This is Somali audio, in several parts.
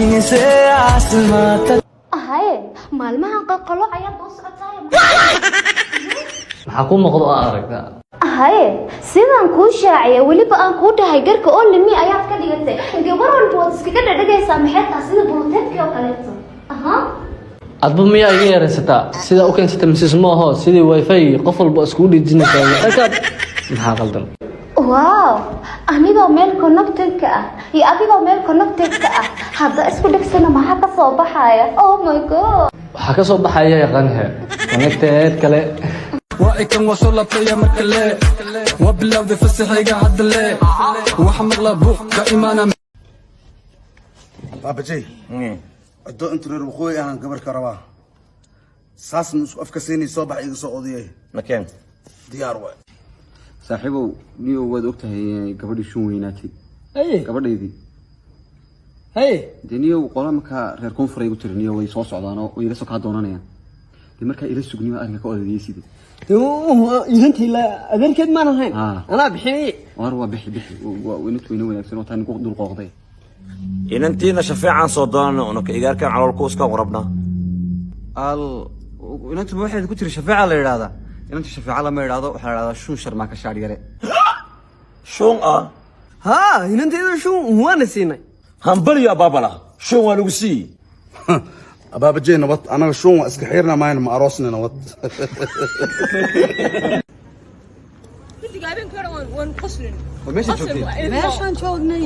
जमीन से आसमां तक. Haye, maalmahan qalqalo ayaad u socotaay. Maxaa ku muuqda oo aad aragtaa? Haye, sidaan kuu shaaciya, weliba aan kuu dhahay garka oo limi ayaad ka dhigatay. Gabar walba waad iskaga dhadhagaysaa. Maxay tahay? Sida buluteedkii oo kaleeto, aha. Adba miyaa iga yaraysataa? Sidaa u keensatay misis ma aho, sidii WiFi qof walba iskugu dhejinaysaa. Rakaab, maxaa qaldan? Wow, anigoo meel connected-ka ah iyo adigoo meel connected-ka ah hadda isku dhegsana, maxaa ka soo baxaya? Oh my God! Waxaa ka soo baxaya yaqaanhe connected kale. Waa ikan, waa soo laabtaya mar kale, waa bilowday fasaxayga hadda le, waxa maqlaa buuq ka imaana. Baabajay, ciddo intu reer waqooyi ahaan gabarka rabaa, saasna isku afka siinay. Soo bax, iga soo odayay. Makeen. Diyaar waay. Saaxiibow, niyow, waad ogtahay gabadhii Shun weynaatay. Haye. Gabadhaydii. Haye. Dee niyow, qola markaa reer koonfur ay igu tiri, niyow, way soo socdaan oo way ila soo kaa doonanayaan. Dee markaa ila sugniyo, arrinka ka odayay sidii. Inantii la adeerkeed maan ahayn. Ah. Anaa bixinay. War waa bixi, bixi, waa inantu weyne wanaagsan oo taa ninku dul qooqday. Inantiina shafeecaan soo doonana, unaka igaarkan calool kuuskaan warabnaa. Al inantu ma waxay ku tiri Shafeeca la yidhaahdaa? Inantu Shafeeca lama yidhaahdo, waxaa la yidhahdaa Shuun Sharmaaka shaadh yare. Shuun ah? Haa, inanteeda Shuun waana siinay. Hambaliyo abaabala, Shuun waa lagu siiyey. Abaabajay, nabad. Anaga Shuun waa iska xiirna mayna, ma aroosna, nabad. Waa meesha joogtay? Meeshaan joognay.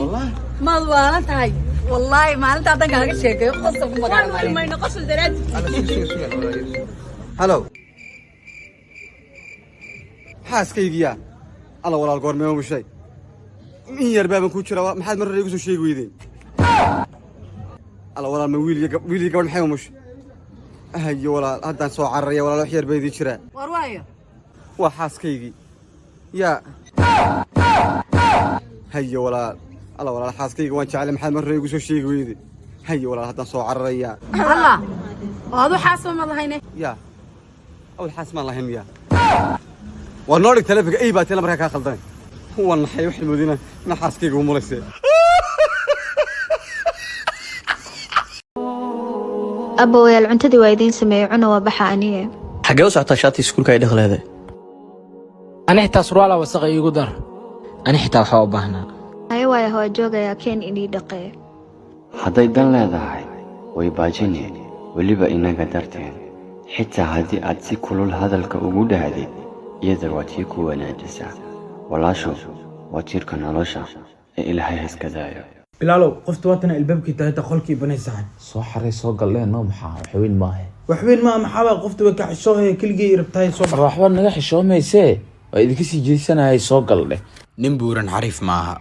Maad waalan tahay? Wallaahi maalinta haddan kaaga sheekeeyo, qosol ku magac. Halo, xaaskaygiyaa. Alla walaal, goormee umushay? In yar baaban ku jira, maxaad mar hore igu soo sheegi weydeen? Alla walaal, ma wiil iyo wiil iyo gabadh? Maxay umushay? Hayo walaal, haddaan soo cararaya walaal, wax yar baa idiin jiraa. War waayo. Waa xaaskaygii yaa. Hayo walaal, alla walaal, xaaskayga waan jeclay, maxaad mar hore igu soo sheegi weyday? Hayo walaal, haddaan soo cararaya. Allah, oo adu xaasba ma lahayne? Yaa, awal xaas maan lahayn miyaa? Waa noo dhig taleefonka, ey baa tela markaa kaa khaldanay. Waan naxay, waxay moodina ina xaaskayga umulayse. Abowayaal, cuntadii waa idiin sameeyey, cuna, waa baxa aniye. Xaggee u socotaa? Shaati iskuulka ay dhaqleeday. Ani xitaa surwaala wasaqa iigu dar. Ani xitaa waxaa u baahnaa. Haye waaya, waa joogayaa, keen inii dhaqee. Hadday dan leedahay way baajine, weliba inaga darteen. Xitaa haddii aad si kulul hadalka ugu dhahdid, iyada waa tii ku wanaajisa. Walaashu waa tiirka nolosha ee Ilaahay haska daayo. Bilaalow, qofta waatana albaabkii tahay, ta qolkii banaysahan. Soo xaray, soo galleen noo, maxaa waxweyn maahe. Waxweyn maa, maxaaba qofta way ka xishoohaya, keligay rabtahay, soo war waxba naga xishoomaysee, waa idinka sii jeesanayay, soo gal dheh. Nin buuran xariif maaha.